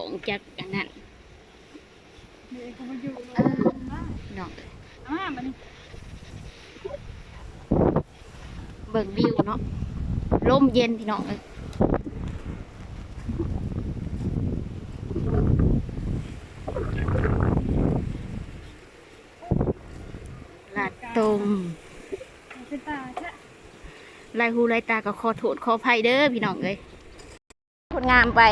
ອງຈັກອັນນັ້ນ ເອີ ພີ່ນ້ອງ ມາບັດນີ້ ເບິ່ງວິວເນາະ ລົມເຢັນພີ່ນ້ອງເອີຍ. ລາດຕົ້ມ ເປັນຕາແທ້ ລາຍຫູລາຍຕາກໍຂໍໂທດຂໍອະໄພເດີພີ່ນ້ອງເອີຍ. ຄົນງາມໄປ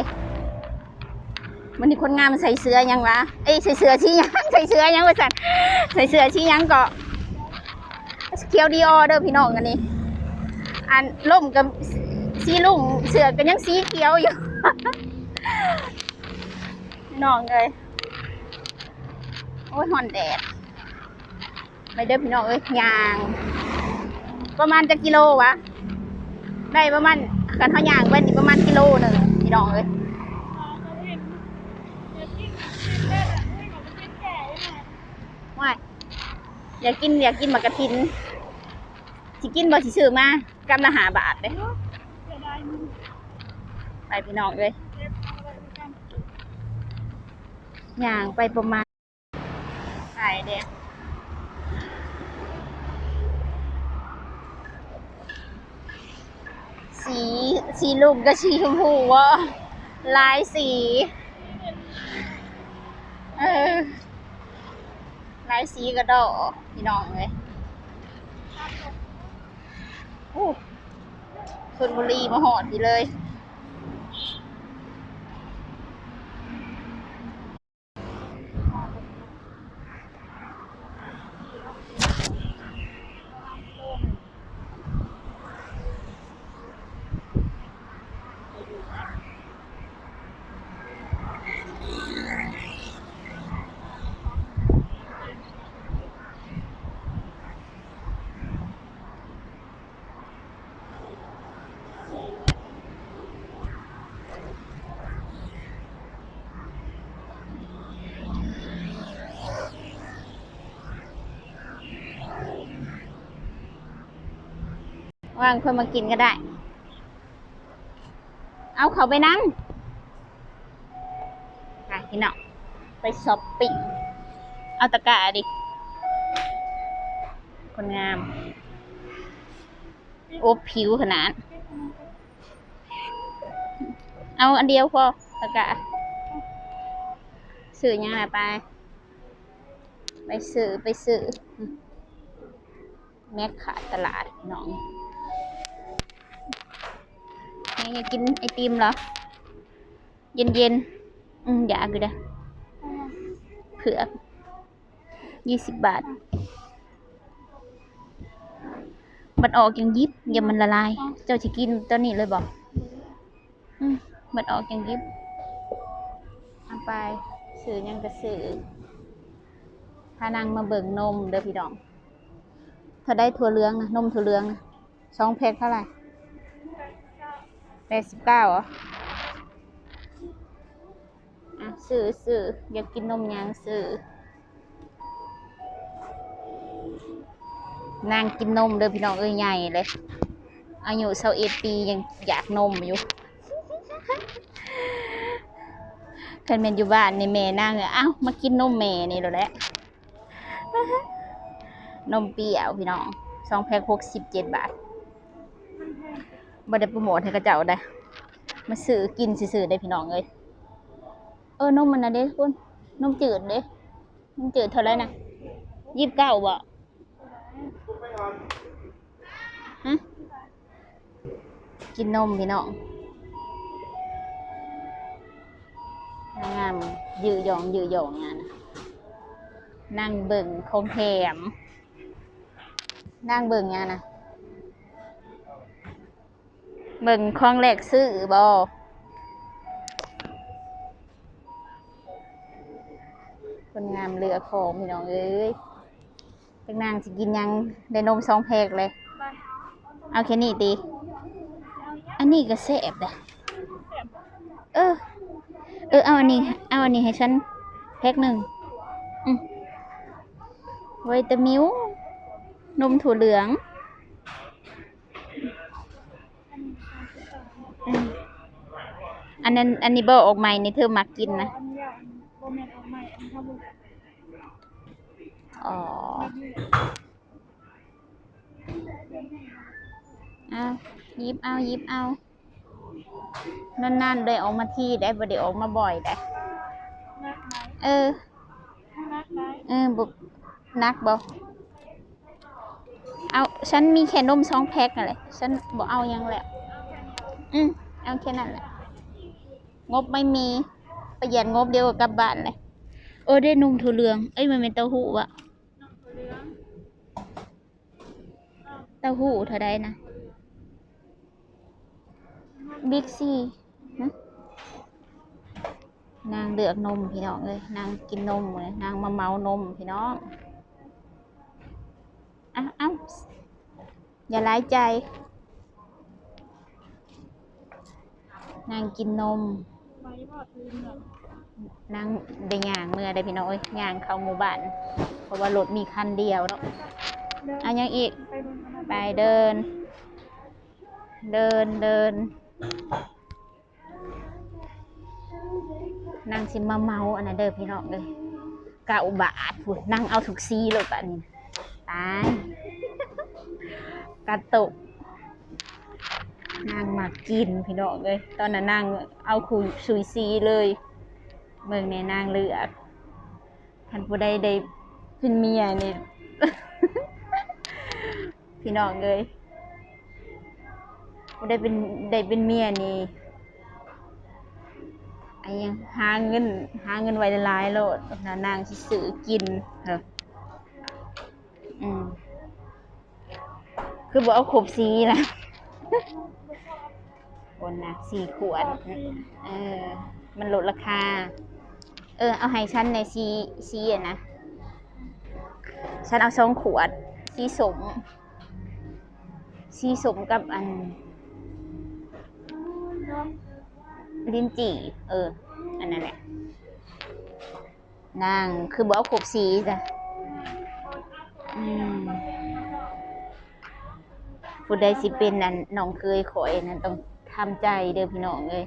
ມື້ນີ້ຄົນງາມໃສ່ເສື້ອຫຍັງວະ ເອີຍ ໃສ່ເສື້ອສີຫຍັງ ໃສ່ເສື້ອຫຍັງວ່າຊັ້ນ ໃສ່ເສື້ອສີຫຍັງເກາະ ຂຽວດີອໍເດີພີ່ນ້ອງ. ອັນນີ້ ອັນ ລົມກໍສີລຸ້ງ ເສື້ອກໍຍັງສີຂຽວຢູ່ ພີ່ນ້ອງເອີຍ. ໂອ້ຍ ຮ້ອນແດດ ໄປເດີພີ່ນ້ອງເອີຍ ຍ່າງປະມານຈັກກິໂລວະ ໄດ້ປະມານ ຄັນເຮົາຍ່າງໄປນີ້ປະມານກິໂລໜຶ່ງພີ່ນ້ອງເອີຍ. ວ້າຍ ຢາກກິນ ຢາກກິນໝາກກະທິນ ຊິກິນບໍ່ ຊິຊື້ອມາ ກຳລະຫ້າບາດເດ້. ໄປພີ່ນ້ອງເອີຍ ຍ່າງໄປປະມານ ຂາຍແດ່ ສີ ສີລຸ້ງກັບສີຊົມພູເບາະ ຫຼາຍສີ ເອີ ຫຼາຍສີກະດໍ ພີ່ນ້ອງເອີຍ. ໂອ້ ຊົນບຸລີມາຮອດພີ້ເລີຍ. ວ່າງຄ່ອຍມາກິນກໍໄດ້ ເອົາເຂົ້າໄປນຳ ໄປພີ່ນ້ອງ ໄປຊັອບປິງ ເອົາຕະກະດິ ຄົນງາມ ໂອ້ ຜິວຂະໜາດ ເອົາອັນດຽວພໍ ຕະກະ ຊື້ຫຍັງລະ ໄປ ໄປຊື້ ໄປຊື້ ແມັກຂາດຕະຫຼາດພີ່ນ້ອງ ແມ່ຢາກກິນໄອຕິມເນາະ ເຢັນໆ ອືມ ຢາກຢູ່ເດ້ ເຜືອກ ຊາວບາດ ບັດອອກຈັ່ງຫຍິບ ຢ່າມັນລະລາຍ ເຈົ້າຊິກິນຕອນນີ້ເລີຍບໍ່? ອືມ ບັດອອກຈັ່ງຫຍິບ ເອົາໄປ ຊື້ຫຍັງກໍຊື້ ພານັ່ງມາເບິ່ງນົມເດີພີ່ນ້ອງ ເທົ່າໃດ? ຖົ່ວເຫຼືອງນະ ນົມຖົ່ວເຫຼືອງນະ ສອງແພັກເທົ່າໃດ? ແປດສິບເກົ້າ ເອີ ອະ ຊື້ ຊື້ ຢາກກິນນົມຫຍັງຊື້ ນາງກິນນົມເດີພີ່ນ້ອງເອີຍ ໃຫຍ່ເລີຍ ອາຍຸຊາວເອັດປີຍັງຢາກນົມຢູ່ ຄັນແມ່ນຢູ່ບ້ານນີ້ແມ່ນາງ ເອົ້າ ມາກິນນົມແມ່ນີ້ໂລດແຫຼະ ນົມປ່ຽວພີ່ນ້ອງ ສອງແພັກຫົກສິບເຈັດບາດ ບໍ່ໄດ້ໂປຣໂມດໃຫ້ເຂົາເຈົ້າໃດ ມາຊື້ກິນຊື່ໆເດ້ພີ່ນ້ອງເອີຍ ເອີ ນົມອັນນັ້ນເດ້ພຸ້ນ ນົມຈືດເດ້ ມັນຈືດເທົ່າໃດນະ? ຊາວເກົ້າບໍ? ຮະ? ກິນນົມພີ່ນ້ອງ ງາມ ຢື້ຢອງ ຢື້ຢອງຫຍັງນະ ນັ່ງເບິ່ງຂອງແຖມ ນັ່ງເບິ່ງຫຍັງນະ? ເບິ່ງຂອງແລກຊື້ບໍ? ຄົນງາມເລືອກຂອງພີ່ນ້ອງເອີຍ ຈັກນາງຊິກິນຫຍັງ ໄດ້ນົມສອງແພັກເລີຍ ເອົາແຄ່ນີ້ຕິ ອັນນີ້ກໍແຊບເດ້ ເອີ ເອີ ເອົາອັນນີ້ ເອົາອັນນີ້ໃຫ້ສັນແພັກໜຶ່ງ ອືມ ໄວຕາມິວ ນົມຖົ່ວເຫຼືອງ ອືມ ອັນນັ້ນ ອັນນີ້ບໍ່ ອອກໃໝ່ນີ້ເທີມັກກິນນະ ອັນນີ້ ອັນນີ້ບໍ່ແມ່ນອອກໃໝ່ ອັນນີ້ເຮົາບໍ່ ອໍ ເອົາ ຫຍິບເອົາ ຫຍິບເອົາ ນານໆໄດ້ອອກມາທີໄດ໋ ບໍ່ໄດ້ອອກມາບ່ອຍໄດ໋ ໜັກໄດ໋ ເອີ ໜັກໄດ໋ ເອີ ບໍ່ ໜັກບໍ່? ເອົາ ສັນມີແຄ່ນົມສອງແພັກຫັ້ນແຫຼະ ສັນບໍ່ເອົາຫຍັງແລ້ວ ອືມ ເອົາແຄ່ນັ້ນແຫຼະ ງົບໄມ່ມີ ປະຢັດງົບ ດຽວກໍກັບບ້ານແຫຼະ ເອີ ໄດ້ນົມຖົ່ວເຫຼືອງ ເອີຍ ມັນແມ່ນເຕົ້າຫູ້ຫວາ? ເຕົ້າຫູ້ເທົ່າໃດນະ? ບິກຊີ ຫຶ? ນາງເລືອກນົມພີ່ນ້ອງເອີຍ ນາງກິນນົມ ນາງມາເມົານົມພີ່ນ້ອງ ເອົາ ເອົາ ຢ່າຫຼາຍໃຈ ນາງກິນນົມ ນາງໄດ້ຍ່າງເມືອໄດ໋ພີ່ນ້ອງເອີຍ ຍ່າງເຂົ້າໝູ່ບ້ານ ເພາະວ່າລົດມີຄັນດຽວເນາະ ເດີນ ອາ ຫຍັງອີກ ໄປເບິ່ງອັນນັ້ນ ໄປເດີນ ເດີນ ເດີນ ນາງຊິມາເມົາອັນນັ້ນເດີພີ່ນ້ອງເອີຍ ເກົ້າບາດພຸ້ນ ນາງເອົາທຸກສີໂລດບາດນີ້ ຕາຍ ກະໂຕະ ນາງມັກກິນພີ່ນ້ອງເອີຍ ຕອນນັ້ນນາງເອົາຄູ່ຊຸຍຊີເລີຍ ເບິ່ງແດ່ ນາງເລືອກ ຄັນຜູ້ໃດໄດ້ເປັນເມຍນີ້ ພີ່ນ້ອງເອີຍ ຜູ້ໃດເປັນ ໄດ້ເປັນເມຍນີ້ ອາ ຫຍັງ ຫາເງິນ ຫາເງິນໄວ້ຫຼາຍໆໂລດ ນາງຊິຊື້ກິນ ເອີ ອືມ ຄືບໍ່ເອົາຄົບສີລະ ຄົນນະ ສີ່ຂວດ ເອີ ມັນລົດລາຄາ ເອີ ເອົາໃຫ້ສັນແດ່ ສີ ສີອັນນະ ສັນເອົາສອງຂວດ ສີສົ້ມ ສີສົ້ມກັບອັນ ລິນຈີ່ ເອີ ອັນນັ້ນແຫຼະ ນາງຄືບໍ່ເອົາຄົບສີຊະ ອືມ ຜູ້ໃດຊິເປັນອັນນ້ອງເຂີຍຂ້ອຍນັ້ນ ຕ້ອງທຳໃຈເດີພີ່ນ້ອງເອີຍ.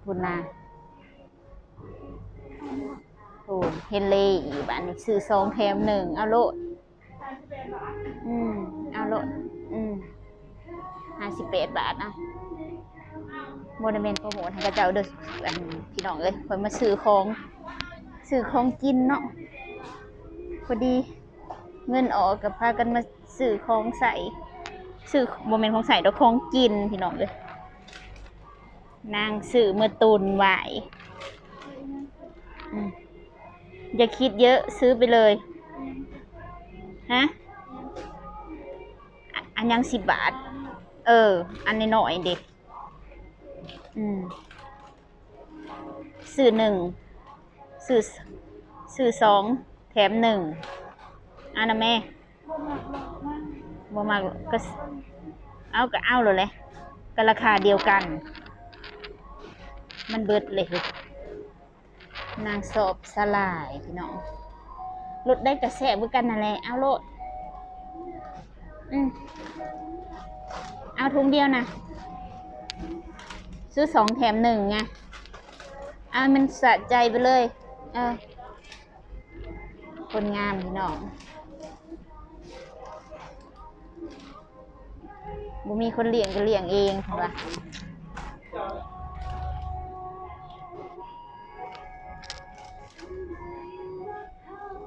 ພຸ້ນນະ ໂອ້ ເຫັນເລອີກ ບາດນີ້ຊື້ສອງແຖມໜຶ່ງ ເອົາໂລດ. ອືມ ເອົາໂລດ ອືມ ຫ້າສິບແປດບາດເນາະ. ບໍ່ໄດ້ແມ່ນໂປຣໂມດໃຫ້ເຂົາເຈົ້າເດີ ອັນ ພີ່ນ້ອງເອີຍ. ຂ້ອຍມາຊື້ຂອງ ຊື້ຂອງກິນເນາະ ພໍດີເງິນອອກກໍພາກັນມາຊື້ຂອງໃຊ້ ຊື້ ບໍ່ແມ່ນຂອງໃຊ້ດອກ ຂອງກິນ ພີ່ນ້ອງເອີຍ. ນາງຊື້ເມືອຕຸນໄວ້. ອືມ ຢ່າຄິດເຍີະ ຊື້ໄປເລີຍ. ຮະ? ອ- ອັນຫຍັງສິບບາດ? ເອີ ອັນນ້ອຍໆເດ. ອືມ ຊື້ໜຶ່ງ ຊື້ ຊື້ສອງແຖມໜຶ່ງ ເອົານະແມ່. ບໍ່ມັກກໍ ເອົາກໍເອົາໂລດແຫຼະ ກໍລາຄາດຽວກັນ ມັນເບິດເລີຍ. ນາງຊອບສາຫຼ່າຍພີ່ນ້ອງ ລົດໃດກໍແຊບຄືກັນນັ້ນແຫຼະ ເອົາໂລດ. ອືມ ເອົາຖົງດຽວນະ ຊື້ສອງແຖມໜຶ່ງໄງ ເອົາມັນສະໃຈໄປເລີຍ. ເອີ ຄົນງາມພີ່ນ້ອງ ບໍ່ມີຄົນລ້ຽງກໍລ້ຽງເອງ ເພິ່ນວ່າ.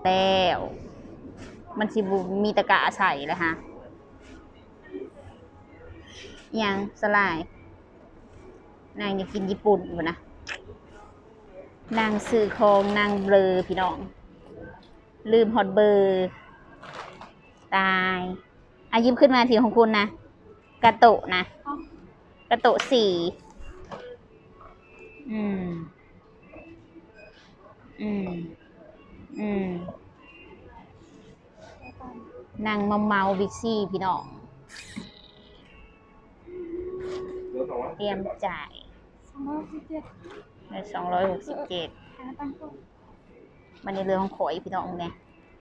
ແລ້ວ ມັນຊິບໍ່ມີຕະກະໃສ່ແລ້ວຫະ. ອີຫຍັງ ສາຫຼ່າຍ? ນາງຢາກກິນຍີ່ປຸ່ນພຸ້ນນະ. ນາງຊື້ຂອງ ນາງເບລີພີ່ນ້ອງ ລືມຮອດເບີ. ຕາຍ. ອາ ຢິບຂຶ້ນມາທີ່ຂອງຄຸນນະ ກາໂຕະນະ ກາໂຕະສີ່. ອືມ ອືມ ອືມ ນາງມາເມົາ Big C ພີ່ນ້ອງ ຕຽມຈ່າຍ ສອງຮ້ອຍຫົກສິບເຈັດ ເອີ ສອງຮ້ອຍຫົກສິບເຈັດ. ບັດນີ້ເລື່ອງຂອງຂ້ອຍ ພີ່ນ້ອງແດ່.